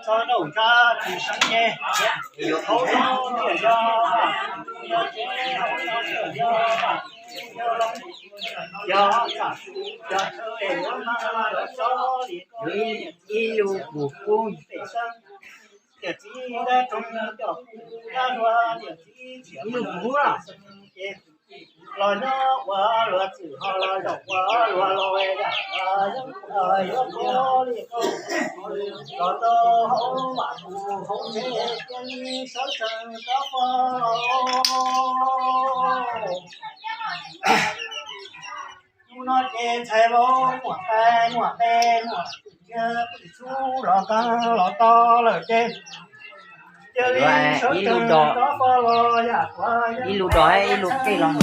Txhob nrauj ntsab tsis seeb nce, yuav khaub no tiag yog, yog tsev hauv no tiag yog, yog tsam suv cov chaw es yuav mag los txhob li ko. Ib lub kuv pub pem sab, niam txiv dab roog coj kuv dab luag, niam txiv txiam ib lub kuv pub los. Ces los nyob ua luag txwm ho los zaum ua luag los yam yuav kho li ko, los rau hauv vam tus hauv tsev cia li sawv tsees rov qab los. Hnub no ces ntxhais vauv muam tais muam tes muam kwv tij pwm txhub los nqa los tau lawm ces cia li sawv tsees rov qab los yam kuv ib lub dos ib lub kej los.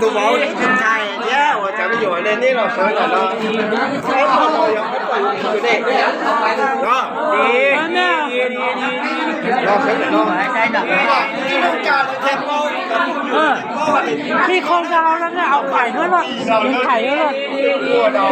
Tus vauv ntshai thiab uas cov me nyuam ne, nej los sawv ntawm no. Los sawv ntawm no. Li qhov ntawd no, au, phais no, phais no.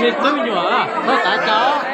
Me tub me nyuam, txhob xav tau.